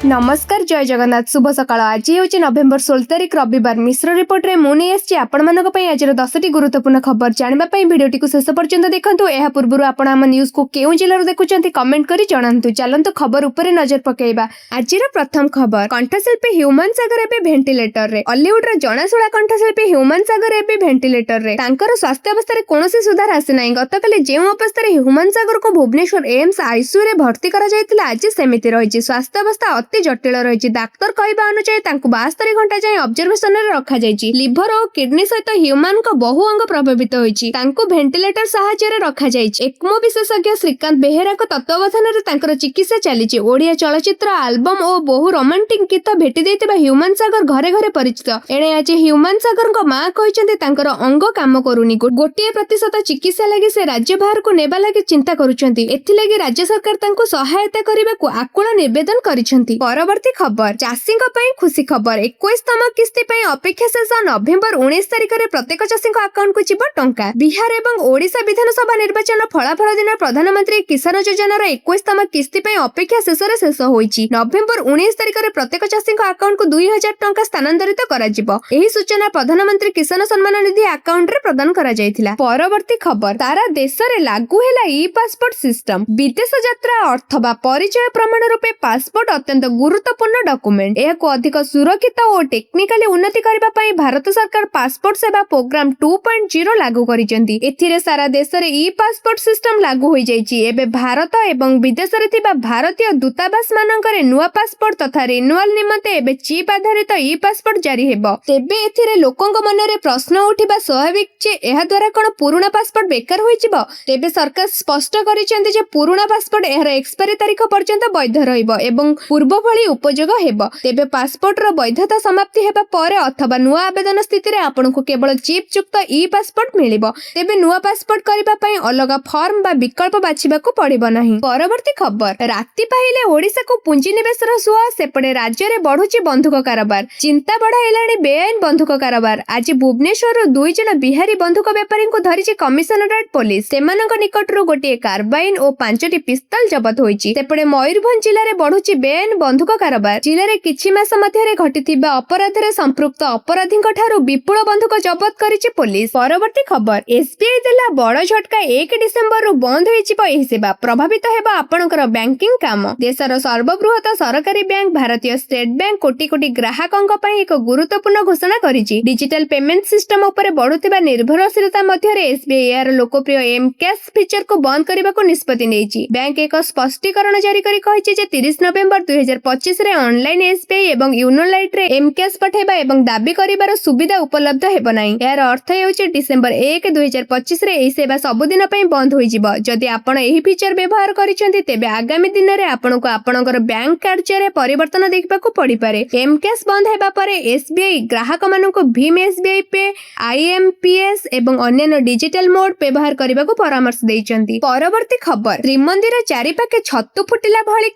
ନମସ୍କାର, ଜୟ ଜଗନ୍ନାଥ, ଶୁଭ ସକାଳ। ଆଜି ହେଉଛି ନଭେମ୍ବର 16 ତାରିଖ, ରବିବାର। ମିଶ୍ର ରିପୋର୍ଟରେ ମୁଁ ନେଇ ଆସିଛି ଆପଣମାନଙ୍କ ପାଇଁ ଆଜିର 10ଟି ଗୁରୁତ୍ୱପୂର୍ଣ୍ଣ ଖବର। ଜାଣିବା ପାଇଁ ଭିଡ଼ିଓଟିକୁ ଶେଷ ପର୍ଯ୍ୟନ୍ତ ଦେଖନ୍ତୁ। ଏହା ପୂର୍ବରୁ ଆପଣ ଆମ ନ୍ୟୁଜକୁ କେଉଁ ଜିଲ୍ଲାରୁ ଦେଖୁଛନ୍ତି, କମେଣ୍ଟ କରି ଜଣାନ୍ତୁ। ଚାଲନ୍ତୁ, ଖବର ଉପରେ ନଜର ପକାଇବା। ଆଜିର ପ୍ରଥମ ଖବର, କଣ୍ଠଶିଳ୍ପୀ ହ୍ୟୁମାନ ସାଗର ଏବେ ଭେଣ୍ଟିଲେଟରରେ। ଅଲିଉଡର ଜଣାଶୁଣା କଣ୍ଠଶିଳ୍ପୀ ହ୍ୟୁମାନ ସାଗର ଏବେ ଭେଣ୍ଟିଲେଟରରେ। ତାଙ୍କର ସ୍ୱାସ୍ଥ୍ୟ ଅବସ୍ଥାରେ କୌଣସି ସୁଧାର ଆସିନାହିଁ। ଗତକାଲି ଯେଉଁ ଅବସ୍ଥାରେ ହ୍ୟୁମାନ ସାଗରକୁ ଭୁବନେଶ୍ୱର ଏମ୍ସ ଆଇସିୟୁରେ ଭର୍ତ୍ତି କରାଯାଇଥିଲା, ଆଜି ସେମିତି ରହିଛି। ସ୍ୱାସ୍ଥ୍ୟ ଅବସ୍ଥା ଅତି ଜଟିଳ ରହିଛି। ଡାକ୍ତର କହିବା ଅନୁଯାୟୀ ତାଙ୍କୁ 72 ଘଣ୍ଟା ଯାଏଁ ଅବଜରଭେସନରେ ରଖାଯାଇଛି। ଲିଭର ଓ କିଡନୀ ସହିତ ହ୍ୟୁମାନଙ୍କ ବହୁ ଅଙ୍ଗ ପ୍ରଭାବିତ ହୋଇଛି। ତାଙ୍କୁ ଭେଣ୍ଟିଲେଟର ସାହାଯ୍ୟରେ ରଖାଯାଇଛି। ଏକ୍ମୋ ବିଶେଷଜ୍ଞ ଶ୍ରୀକାନ୍ତ ବେହେରାଙ୍କ ତତ୍ତ୍ୱାବଧାନରେ ତାଙ୍କର ଚିକିତ୍ସା ଚାଲିଛି। ଓଡ଼ିଆ ଚଳଚ୍ଚିତ୍ର ଆଲବମ ଓ ବହୁ ରୋମାଣ୍ଟିକ ଗୀତ ଭେଟି ଦେଇଥିବା ହ୍ୟୁମାନ ସାଗର ଘରେ ଘରେ ପରିଚିତ। ଏଣେ ଆଜି ହ୍ୟୁମାନ ସାଗରଙ୍କ ମା କହିଛନ୍ତି, ତାଙ୍କର ଅଙ୍ଗ କାମ କରୁନି। 1% ଚିକିତ୍ସା ଲାଗି ସେ ରାଜ୍ୟ ବାହାରକୁ ନେବା ଲାଗି ଚିନ୍ତା କରୁଛନ୍ତି। ଏଥିଲାଗି ରାଜ୍ୟ ସରକାର ତାଙ୍କୁ ସହାୟତା କରିବାକୁ ଆକୁଳ ନିବେଦନ କରିଛନ୍ତି। ପରବର୍ତ୍ତୀ ଖବର, ଚାଷୀଙ୍କ ପାଇଁ ଖୁସି ଖବର। 21ତମ କିସ୍ତି ପାଇଁ ଅପେକ୍ଷା ଶେଷ। ନଭେମ୍ବର 19 ତାରିଖରେ ପ୍ରତ୍ୟେକ ଚାଷୀଙ୍କ ଆକାଉଣ୍ଟକୁ ଯିବ ଟଙ୍କା। ବିହାର ଏବଂ ଓଡ଼ିଶା ବିଧାନସଭା ନିର୍ବାଚନ ଫଳାଫଳ ଦିନ ପ୍ରଧାନମନ୍ତ୍ରୀ କିଷାନ ଯୋଜନାର 21ତମ କିସ୍ତି ପାଇଁ ଅପେକ୍ଷା ଶେଷରେ ଶେଷ ହୋଇଛି। ନଭେମ୍ବର 19 ତାରିଖରେ ପ୍ରତ୍ୟେକ ଚାଷୀଙ୍କ ଆକାଉଣ୍ଟକୁ 2000 ଟଙ୍କା ସ୍ଥାନାନ୍ତରିତ କରାଯିବ। ଏହି ସୂଚନା ପ୍ରଧାନମନ୍ତ୍ରୀ କିଷାନ ସମ୍ମାନ ନିଧି ଆକାଉଣ୍ଟରେ ପ୍ରଦାନ କରାଯାଇଥିଲା। ପରବର୍ତ୍ତୀ ଖବର, ସାରା ଦେଶରେ ଲାଗୁ ହେଲା ଇ ପାସପୋର୍ଟ ସିଷ୍ଟମ। ବିଦେଶ ଯାତ୍ରା ଅଥବା ପରିଚୟ ପ୍ରମାଣ ରୂପେ ପାସପୋର୍ଟ ଅତ୍ୟନ୍ତ ଗୁରୁତ୍ୱପୂର୍ଣ୍ଣ ଡକୁମେଣ୍ଟ। ଏହାକୁ ଅଧିକ ସୁରକ୍ଷିତ ଓ ଟେକ୍ନିକାଲି ଉନ୍ନତି କରିବା ପାଇଁ ଭାରତ ସରକାର ପାସପୋର୍ଟ ସେବା ପ୍ରୋଗ୍ରାମ 2.0 ଲାଗୁ କରିଛନ୍ତି। ଏଥିରେ ସାରା ଦେଶରେ ଇ ପାସପୋର୍ଟ ସିଷ୍ଟମ ଲାଗୁ ହୋଇଯାଇଛି। ଏବେ ଭାରତ ଏବଂ ବିଦେଶରେ ଥିବା ଭାରତୀୟ ଦୂତାବାସ ମାନଙ୍କରେ ନୂଆ ପାସପୋର୍ଟ ତଥା ରିନ୍ୟୁଆଲ ନିମନ୍ତେ ଏବେ ଚିପ୍ ଆଧାରିତ ଇ ପାସପୋର୍ଟ ଜାରି ହେବ। ତେବେ ଏଥିରେ ଲୋକଙ୍କ ମନରେ ପ୍ରଶ୍ନ ଉଠିବା ସ୍ୱାଭାବିକ ଯେ ଏହାଦ୍ୱାରା କଣ ପୁରୁଣା ପାସପୋର୍ଟ ବେକାର ହୋଇଯିବ? ତେବେ ସରକାର ସ୍ପଷ୍ଟ କରିଛନ୍ତି ଯେ ପୁରୁଣା ପାସପୋର୍ଟ ଏହାର ଏକ୍ସପାୟରି ତାରିଖ ପର୍ଯ୍ୟନ୍ତ ବୈଧ ରହିବ ଏବଂ ପୂର୍ବ ଭଳି ଉପଯୋଗ ହେବ। ତେବେ ପାସପୋର୍ଟର ବୈଧତା ସମାପ୍ତି ହେବା ପରେ ଅଥବା ନୂଆ ଆବେଦନ ସ୍ଥିତିରେ ଆପଣଙ୍କୁ କେବଳ ଚିପ୍ ଯୁକ୍ତ ଇ ପାସପୋର୍ଟ ମିଳିବ। ତେବେ ନୂଆ ପାସପୋର୍ଟ କରିବା ପାଇଁ ଅଲଗା ଫର୍ମ ବା ବିକଳ୍ପ ବାଛିବାକୁ ପଡ଼ିବ ନାହିଁ। ପରବର୍ତ୍ତୀ ଖବର, ରାତି ପାହିଲେ ଓଡ଼ିଶାକୁ ପୁଞ୍ଜିନିବେଶର ସୁଅ, ସେପଟେ ରାଜ୍ୟରେ ବଢୁଛି ବନ୍ଧୁକ କାରବାର। ଚିନ୍ତା ବଢାଇଲାଣି ବେଆଇନ ବନ୍ଧୁକ କାରବାର। ଆଜି ଭୁବନେଶ୍ୱରରୁ ଦୁଇ ଜଣ ବିହାରୀ ବନ୍ଧୁକ ବେପାରୀଙ୍କୁ ଧରିଛି କମିଶନରେଟ ପୋଲିସ। ସେମାନଙ୍କ ନିକଟରୁ ଗୋଟିଏ କାର୍ବାଇନ ଓ ପାଞ୍ଚଟି ପିସ୍ତଲ ଜବତ ହୋଇଛି। ସେପଟେ ମୟୂରଭଞ୍ଜ ଜିଲ୍ଲାରେ ବଢୁଛି ବେଆଇନ ବନ୍ଧୁକ କାରବାର। ଜିଲ୍ଲାରେ କିଛି ମାସ ମଧ୍ୟରେ ଘଟିଥିବା ଅପରାଧରେ ସମ୍ପୃକ୍ତ ଅପରାଧୀଙ୍କ ଠାରୁ ବିପୁଳ ବନ୍ଧୁକ ଜବତ କରିଛି ପୋଲିସ। ପରବର୍ତ୍ତୀ ଖବର, ଏସବିଆଇ ଦେଲା ବଡ ଝଟକା। 1 ଡିସେମ୍ବରରୁ ବନ୍ଦ ହୋଇଯିବ ଏହି ସେବା। ପ୍ରଭାବିତ ହେବ ଆପଣଙ୍କର ବ୍ୟାଙ୍କିଂ କାମ। ଦେଶର ସର୍ବବୃହତ ସରକାରୀ ବ୍ୟାଙ୍କ ଭାରତୀୟ ଷ୍ଟେଟ ବ୍ୟାଙ୍କ କୋଟି କୋଟି ଗ୍ରାହକଙ୍କ ପାଇଁ ଏକ ଗୁରୁତ୍ୱପୂର୍ଣ୍ଣ ଘୋଷଣା କରିଛି। ଡିଜିଟାଲ ପେମେଣ୍ଟ ସିଷ୍ଟମ ଉପରେ ବଢୁଥିବା ନିର୍ଭରଶୀଳତା ମଧ୍ୟରେ ଏସବିଆଇ ଏହାର ଲୋକପ୍ରିୟ ଏମ୍ କ୍ୟାଶ ଫିଚରକୁ ବନ୍ଦ କରିବାକୁ ନିଷ୍ପତ୍ତି ନେଇଛି। ବ୍ୟାଙ୍କ ଏକ ସ୍ପଷ୍ଟୀକରଣ ଜାରି କରି କହିଛି ଯେ 30 ନଭେମ୍ବର 2025ରେ ଅନଲାଇନ ଏସବିଆଇ ଏବଂ ୟୋନୋ ଲାଇଟରେ ଏମ୍ କ୍ୟାଶ ପଠାଇବା ଏବଂ ଦାବି କରିବାର ସୁବିଧା ଉପଲବ୍ଧ ହେବ ନାହିଁ। ଏହାର ଅର୍ଥ ହେଉଛି ଡିସେମ୍ବର 1, 2025ରେ ଏହି ସେବା ସବୁଦିନ ପାଇଁ ବନ୍ଦ ହୋଇଯିବ। ଯଦି ଆପଣ ଏହି ଫିଚର ବ୍ୟବହାର କରିଛନ୍ତି, ତେବେ ଆଗାମୀ ଦିନରେ ଆପଣଙ୍କୁ ଆପଣଙ୍କର ବ୍ୟାଙ୍କ କାର୍ଯ୍ୟରେ ପରିବର୍ତ୍ତନ ଦେଖିବାକୁ ପଡ଼ିପାରେ। ଏମ୍ କ୍ୟାଶ ବନ୍ଦ ହେବା ପରେ ଏସବିଆଇ ଗ୍ରାହକମାନଙ୍କୁ ଭୀମ ଏସବିଆଇ ପେ, ଆଇଏମପିଏସ୍ ଏବଂ ଅନ୍ୟାନ୍ୟ ଡିଜିଟାଲ ମୋଡ ବ୍ୟବହାର କରିବାକୁ ପରାମର୍ଶ ଦେଇଛନ୍ତି। ପରବର୍ତ୍ତୀ ଖବର, ଶ୍ରୀମନ୍ଦିର ଚାରିପାଖେ ଛତୁ ଫୁଟିଲା ଭଳି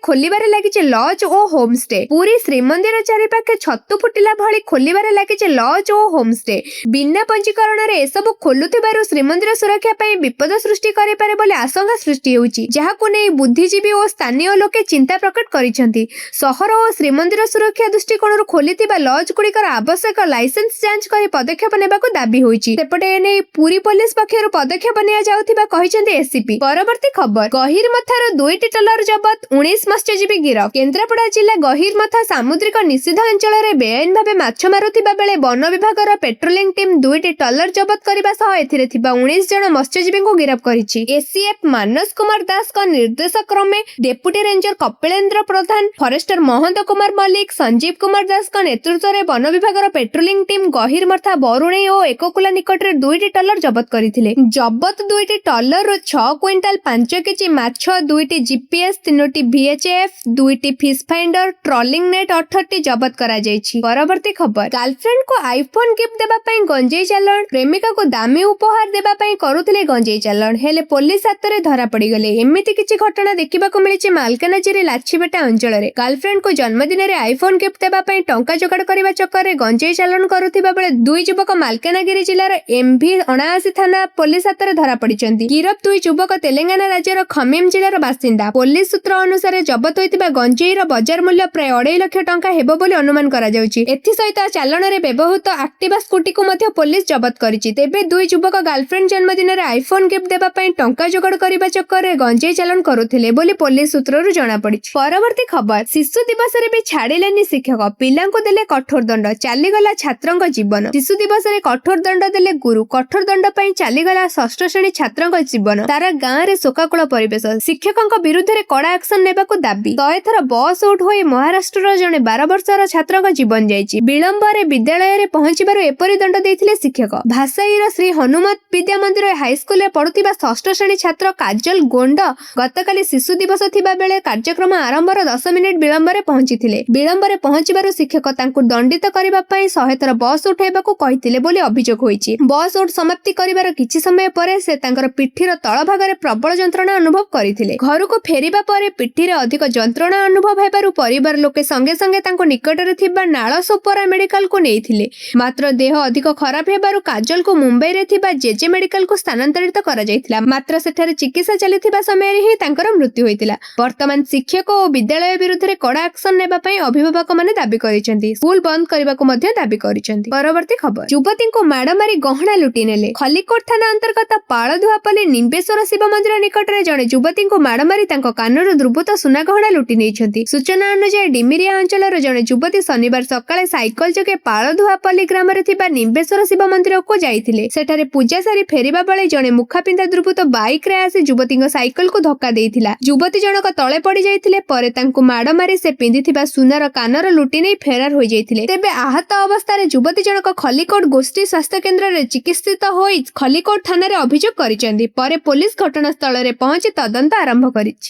ଖୋଲିବାରେ ଲାଗିଛି ଲଜ୍ ଓ ହୋମଷ୍ଟେ। ପୁରୀ ଶ୍ରୀମନ୍ଦିର ଚାରିପାଖେ ଛତୁ ଫୁଟିଲା ଭଳି ଖୋଲିବାରେ ଲାଗିଛି ଲଜ୍ ଓ ହୋମଷ୍ଟେ। ବିନା ପଞ୍ଜୀକରଣରେ ଏସବୁ ଖୋଲୁଥିବାରୁ ଶ୍ରୀମନ୍ଦିର ସୁରକ୍ଷା ପାଇଁ ବିପଦ ସୃଷ୍ଟି କରିପାରେ ବୋଲି ଆଶଙ୍କା ସୃଷ୍ଟି ହେଉଛି, ଯାହାକୁ ନେଇ ବୁଦ୍ଧିଜୀବୀ ଓ ସ୍ଥାନୀୟ ଲୋକେ ଚିନ୍ତା ପ୍ରକଟ କରିଛନ୍ତି। ସହର ଓ ଶ୍ରୀମନ୍ଦିର ସୁରକ୍ଷା ଦୃଷ୍ଟିକୋଣରୁ ଖୋଲିଥିବା ଲଜ୍ ଗୁଡ଼ିକର ଆବଶ୍ୟକ ଲାଇସେନ୍ସ ଯାଞ୍ଚ କରି ପଦକ୍ଷେପ ନେବାକୁ ଦାବି ହୋଇଛି। ସେପଟେ ଏନେଇ ପୁରୀ ପୋଲିସ ପକ୍ଷରୁ ପଦକ୍ଷେପ ନିଆଯାଉଥିବା କହିଛନ୍ତି ଏସିପି। ପରବର୍ତ୍ତୀ ଖବର, ଗହିରମଥାରୁ ଦୁଇଟି ଟ୍ରଲର ଜବତ, 19 ମତ୍ସ୍ୟଜୀବୀ ଗିରଫ। କେନ୍ଦ୍ରାପଡ଼ା ଜିଲ୍ଲା ଗହିରମଥା ସାମୁଦ୍ରିକ ନିଷିଦ୍ଧ ଅଞ୍ଚଳରେ ବେଆଇନ ଭାବେ ମାଛ ମାରୁଥିବା ବେଳେ ବନ ବିଭାଗର ପେଟ୍ରୋଲିଂ ଟିମ୍ ଦୁଇଟି ଟ୍ରଲର ଜବତ କରିବା ସହ ଏଥିରେ ଥିବା 19 ଜଣ ମତ୍ସ୍ୟଜୀବୀଙ୍କୁ ଗିରଫ କରିଛି। ଏସିଏଫ୍ ମାନସ କୁମାର ଦାସଙ୍କ ନିର୍ଦ୍ଦେଶ କ୍ରମେ ଡେପୁଟି ରେଞ୍ଜର କପିଳେନ୍ଦ୍ର ପ୍ରଧାନ, ଫରେଷ୍ଟର ମହନ୍ତ କୁମାର ମଲ୍ଲିକ, ସଞ୍ଜୀବ କୁମାର ଦାସଙ୍କ ନେତୃତ୍ୱରେ ବନ ବିଭାଗର ପେଟ୍ରୋଲିଂ ଟିମ୍ ଗହିରମଥା, ବରୁଣେଇ ଓ ଏକକୁଲା ନିକଟରେ ଦୁଇଟି ଟ୍ରଲର ଜବତ କରିଥିଲେ। ଜବତ ଦୁଇଟି ଟ୍ରଲରରୁ 6 କୁଇଣ୍ଟାଲ 5 କେଜି ମାଛ, ଦୁଇଟି ଜିପିଏସ୍, ତିନୋଟି ଭିଏଚଏଫ୍, ଦୁଇଟି ଫିସ୍ ଫାଇଣ୍ଡର, ଟ୍ରଲିଂ ନେଟ୍ 18ଟି ଜବତ କରାଯାଇଛି। ପରବର୍ତ୍ତୀ ଖବର, ଗାର୍ଲଫ୍ରେଣ୍ଡକୁ ଆଇଫୋନ ଗିଫ୍ଟ ଦେବା ପାଇଁ ଗଞ୍ଜେଇ ଚାଲାଣ। ପ୍ରେମିକାକୁ ଦାମୀ ଉପହାର ଦେବା ପାଇଁ କରୁଥିଲେ ଗଞ୍ଜେଇ ଚାଲାଣ, ହେଲେ ପୋଲିସ ହାତରେ ଧରା ପଡ଼ିଗଲେ। ଏମିତି କିଛି ଘଟଣା ଦେଖିବାକୁ ମିଳିଛି ମାଲକାନଗିରି ଲାଛିବେଟା ଅଞ୍ଚଳରେ। ଗାର୍ଲଫ୍ରେଣ୍ଡକୁ ଜନ୍ମଦିନରେ ଆଇଫୋନ ଗିଫ୍ଟ ଦେବା ପାଇଁ ଟଙ୍କା ଯୋଗାଡ଼ କରିବା ଚକ୍କରରେ ଗଞ୍ଜେଇ ଚାଲାଣ କରୁଥିବା ବେଳେ ଦୁଇ ଯୁବକ ମାଲକାନଗିରି ଜିଲ୍ଲାର ଏମଭି 79 ଥାନା ପୋଲିସ ହାତରେ ଧରା ପଡ଼ିଛନ୍ତି। ଗିରଫ ଦୁଇ ଯୁବକ ତେଲେଙ୍ଗାନା ରାଜ୍ୟର ଖମିମ ଜିଲ୍ଲାର ବାସିନ୍ଦା। ପୋଲିସ ସୂତ୍ର ଅନୁସାରେ ଜବତ ହୋଇଥିବା ଗଞ୍ଜେଇର ବଜାର ମୂଲ୍ୟ ପ୍ରାୟ 2.5 ଲକ୍ଷ ଟଙ୍କା ହେବ ବୋଲି ଅନୁମାନ କରାଯାଉଛି। ଏଥିସହିତ ଚାଲାଣରେ ବ୍ୟବହୃତ ଆକ୍ଟିଭା ସ୍କୁଟିକୁ ମଧ୍ୟ ପୋଲିସ ଜବତ କରିଛି। ତେବେ ଦୁଇ ଯୁବକ ଗାର୍ଲଫ୍ରେଣ୍ଡ ଜନ୍ମଦିନରେ ଆଇଫୋନ ଗିଫ୍ଟ ଦେବା ପାଇଁ ଟଙ୍କା ଯୋଗାଡ଼ କରିବା ଚକ୍କରରେ ଗଞ୍ଜେଇ ଚାଲାଣ କରୁଥିଲେ ବୋଲି ପୋଲିସ ସୂତ୍ରରୁ ଜଣାପଡ଼ିଛି। ପରବର୍ତ୍ତୀ ଖବର, ଶିଶୁ ଦିବସରେ ବି ଛାଡ଼ିଲେନି ଶିକ୍ଷକ, ପିଲାଙ୍କୁ ଦେଲେ କଠୋର ଦଣ୍ଡ, ଚାଲିଗଲା ଛାତ୍ରଙ୍କ ଜୀବନ। ଶିଶୁ ଦିବସରେ କଠୋର ଦଣ୍ଡ ଦେଲେ ଗୁରୁ। କଠୋର ଦଣ୍ଡ ପାଇଁ ଚାଲିଗଲା ଷଷ୍ଠ ଶ୍ରେଣୀ ଛାତ୍ରଙ୍କ ଜୀବନ। ସାରା ଗାଁରେ ଶୋକାକୁଳ ପରିବେଶ। ଶିକ୍ଷକଙ୍କ ବିରୁଦ୍ଧରେ କଡ଼ା ଆକ୍ସନ ନେବାକୁ ଦାବି। 100 ଥର ବସ୍ ଉଠ ହୋଇ ମହାରାଷ୍ଟ୍ରର ଜଣେ 12 ବର୍ଷର ଛାତ୍ରଙ୍କ ଜୀବନ ଯାଇଛି। ବିଳମ୍ବରେ ବିଦ୍ୟାଳୟରେ ପହଞ୍ଚିବାରୁ ଏପରି ଦଣ୍ଡ ଦେଇଥିଲେ ଶିକ୍ଷକ। ଭାସାଇର ଶ୍ରୀ ହନୁମତ ବିଦ୍ୟା ମନ୍ଦିର ହାଇସ୍କୁଲରେ ପଢୁଥିବା ଷଷ୍ଠ ଶ୍ରେଣୀ ଛାତ୍ର କାଜଲ ଗୋଣ୍ଡ ଗତକାଲି ଶିଶୁ ଦିବସ ଥିବା ବେଳେ କାର୍ଯ୍ୟକ୍ରମ ଆରମ୍ଭର 10 ମିନିଟ୍ ବିଳମ୍ବରେ ପହଞ୍ଚିଥିଲେ। ବିଳମ୍ବରେ ପହଞ୍ଚିବାରୁ ଶିକ୍ଷକ ତାଙ୍କୁ ଦଣ୍ଡିତ କରିବା ପାଇଁ 100 ଥର ବସ୍ ଉଠାଇବାକୁ କହିଥିଲେ ବୋଲି ଅଭିଯୋଗ ହୋଇଛି। ବସ୍ ଉଠ ସମାପ୍ତି କରିବାର କିଛି ସମୟ ପରେ ସେ ତାଙ୍କର ପିଠିର ତଳ ଭାଗରେ ପ୍ରବଳ ଯନ୍ତ୍ରଣା ଅନୁଭବ କରିଥିଲେ। ଘରକୁ ଫେରିବା ପରେ ପିଠିରେ ଅଧିକ ଯନ୍ତ୍ରଣା ଅନୁଭବ ହେବାରୁ ପରିବାର ଲୋକେ ସଙ୍ଗେ ସଙ୍ଗେ ତାଙ୍କୁ ନିକଟରେ ଥିବା ନାଳସୋପରା ମେଡିକାଲକୁ ନେଇଥିଲେ। ମାତ୍ର ଦେହ ଅଧିକ ଖରାପ ହେବାରୁ କାଜଲକୁ ମୁମ୍ବାଇରେ ଥିବା ଜେଜେ ମେଡିକାଲକୁ ସ୍ଥାନାନ୍ତରିତ କରାଯାଇଥିଲା। ମାତ୍ର ସେଠାରେ ଚିକିତ୍ସା ଚାଲିଥିବା ସମୟରେ ହିଁ ତାଙ୍କର ମୃତ୍ୟୁ ହୋଇଥିଲା। ବର୍ତ୍ତମାନ ଶିକ୍ଷକ ଓ ବିଦ୍ୟାଳୟ ବିରୁଦ୍ଧରେ କଡ଼ା ଆକ୍ସନ ନେବା ପାଇଁ ଅଭିଭାବକମାନେ ଦାବି କରିଛନ୍ତି। ସ୍କୁଲ ବନ୍ଦ କରିବାକୁ ମଧ୍ୟ ଦାବି କରିଛନ୍ତି। ପରବର୍ତ୍ତୀ ଖବର, ଯୁବତୀଙ୍କୁ ମାଡ଼ ମାରି ଗହଣା ଲୁଟି ନେଲେ। ଖଲିକୋଟ ଥାନା ଅନ୍ତର୍ଗତ ପାଳଧୁଆପଲ୍ଲୀ ନିମ୍ବେଶ୍ୱର ଶିବ ମନ୍ଦିର ନିକଟରେ ଜଣେ ଯୁବତୀଙ୍କୁ ମାଡ଼ ମାରି ତାଙ୍କ କାନରୁ ଦୁର୍ବୃତ୍ତ ସୁନା ଗହଣା ଲୁଟି ନେଇଛନ୍ତି। ସୂଚନା ଅନୁଯାୟୀ, ଡିମିରିଆ ଅଞ୍ଚଳର ଜଣେ ଯୁବତୀ ଶନିବାର ସକାଳେ ସାଇକେଲ ଯୋଗେ ପାଳଧୁଆପଲ୍ଲୀ ଗ୍ରାମରେ ଥିବା ନିମ୍ବେଶ୍ୱର ଶିବ ମନ୍ଦିରକୁ ଯାଇଥିଲେ। ସେଠାରେ ପୂଜା ସାରି ଫେରିବା ବେଳେ ଜଣେ ମୁଖାପିନ୍ଧା ଦୁର୍ବୃତ୍ତ ବାଇକରେ ଆସି ଯୁବତୀଙ୍କ ସାଇକେଲକୁ ଧକ୍କା ଦେଇଥିଲା। ଯୁବତୀ ଜଣକ ତଳେ ପଡି ଯାଇଥିଲେ। ପରେ ତାଙ୍କୁ ମାଡ଼ ମାରି ସେ ପିନ୍ଧିଥିବା ସୁନାର କାନର ଲୁଟି ନେଇ ଫେରାର ହୋଇଯାଇଥିଲେ। ତେବେ ଆହତ ଅବସ୍ଥାରେ ଯୁବତୀ ଜଣକ ଖଲିକୋଟ ଗୋଷ୍ଠୀ ସ୍ୱାସ୍ଥ୍ୟ କେନ୍ଦ୍ରରେ ଚିକିତ୍ସିତ ହୋଇ ଖଲିକୋଟ ଥାନାରେ ଅଭିଯୋଗ କରିଛନ୍ତି। ପରେ ପୋଲିସ ଘଟଣାସ୍ଥଳରେ ପହଞ୍ଚି ତଦନ୍ତ ଆରମ୍ଭ କରିଛି।